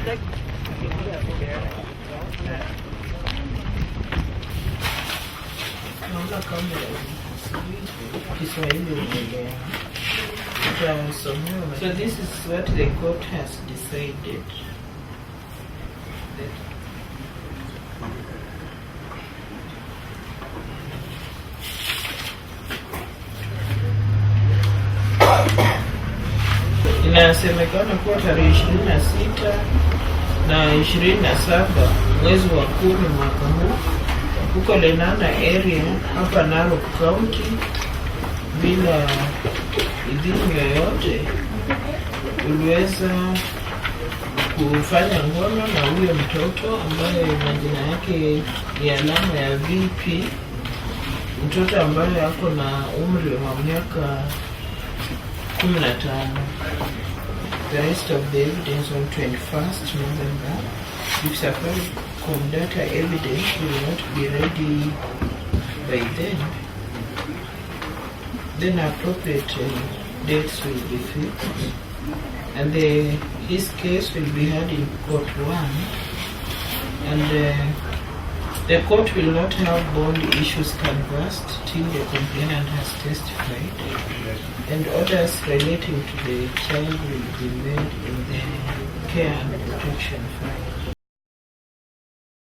Naona kamera sijui Kiswahili unaelewa. Utasomewa. So this is what the court has decided. That Inasemekana kuwa tarehe 26 na 27 mwezi wa 10 mwaka huu huko Lenana area hapa Narok County, bila idhini yoyote uliweza kufanya ngono na huyo mtoto ambaye majina yake ni alama ya VP, mtoto ambaye ako na umri wa miaka 15. The rest of the evidence on 21st November. If Safaricom data evidence will not be ready by then, then appropriate dates will be fixed, and his case will be heard in court 1, and the court will not have bond issues canvassed till the complainant has testified, and orders relating to the child will be made in the care and protection file.